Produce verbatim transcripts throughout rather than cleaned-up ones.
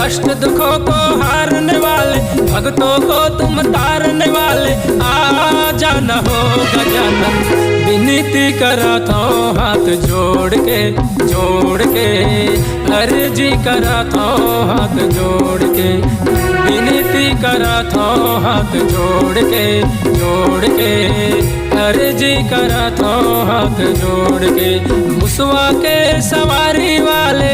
कष्ट दुखों को हारने वाले, भक्तों को तुम तारने वाले, आ जाना हो गजानन। विनती करत हौं हाथ जोड़ के, जोड़ के, अर्जी करत हौं हाथ जोड़ के, विनती करत हौं हाथ जोड़ के, जोड़ के, अर्जी करत हौं हाथ जोड़ के, मुसवा के सवारी वाले।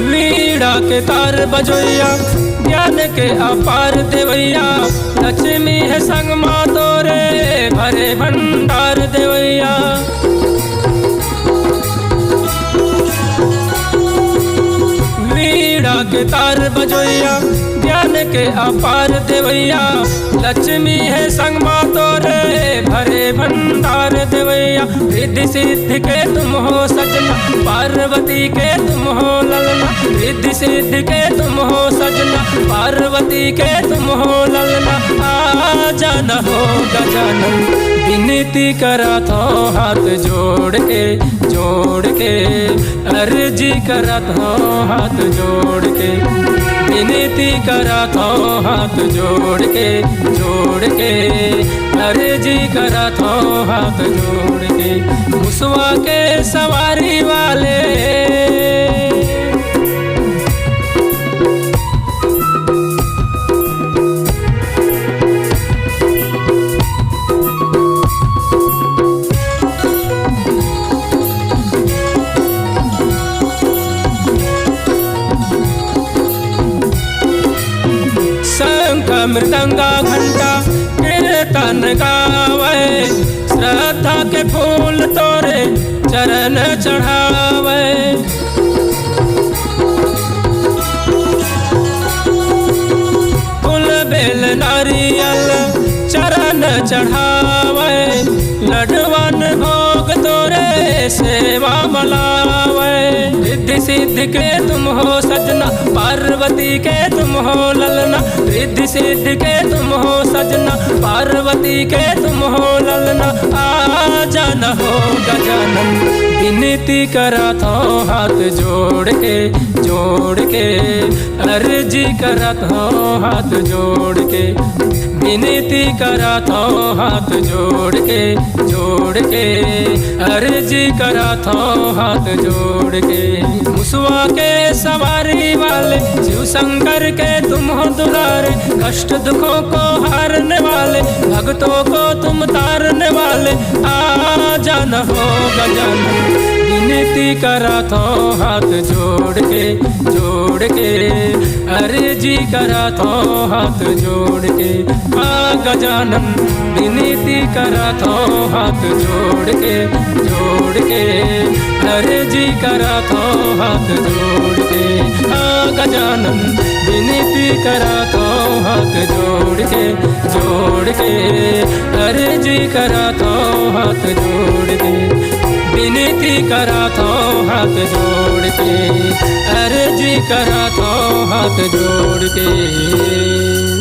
वीणा के तार बजोइया, ज्ञान के अपार देवैया, लक्ष्मी हे संग मा तोरे, भरे भंडार देवैया। वीणा के तार बजोइया, ज्ञान के अपार देवैया, लक्ष्मी हे संग मा तोरे, भरे भंडार देवैया। रिद्धि सिद्धि के तुम हो सजना, पार्वती के तुम हो ललना। रिद्धि सिद्धि के तुम हो सजना, पार्वती के तुम हो ललना। आ जाना हो गजानन, विनती करत हौं हाथ जोड़ के, जोड़ के, अर्जी करत हौं हाथ जोड़ के, विनती करत हौं हाथ जोड़ के, जोड़ के, अर्जी करत हौं हाथ जोड़ के, मुसवा के सवारी वाले। शंख मृदंगा घंटा कीर्तन गावे, श्रद्धा के फूल तोरे चरण चढ़ावे। फूल बेल नारियल चरण चढ़ावे, लडवन भोग तोरे सेवा म लावे। रिद्धि सिद्धि के तुम हो सजना, पार्वती के तुम हो ललना। रिद्धि सिद्धि के तुम हो सजना, पार्वती के तुम हो ललना। आ जाना हो गजानन, विनती करत हौं हाथ जोड़ के, जोड़ के, अर्जी करत हौं हाथ जोड़ के, विनती करत हौं हाथ जोड़ के, जोड़ के, अर्जी करत हौं हाथ जोड़ के। मुसवा के सवारी वाले, शिव शंकर के तुम हो दुलारे, कष्ट दुखों को हारने वाले, भक्तों को तुम तारने वाले, आ जाना हो गजानन, विनती करत हौं हाथ जोड़ के, जोड़ के, अर्जी करत हौं हाथ जोड़ के। आ गजानन, विनती करत हौं हाथ जोड़ के, जोड़ के, अर्जी करत हौं हाथ जोड़ के। आ गजानन, विनती करत हौं हाथ जोड़ के, जोड़ के, अर्जी करत हौं हाथ जोड़ के। विनती करत हौं हाथ जोड़ के, अर्जी करत हौं हाथ जोड़ के।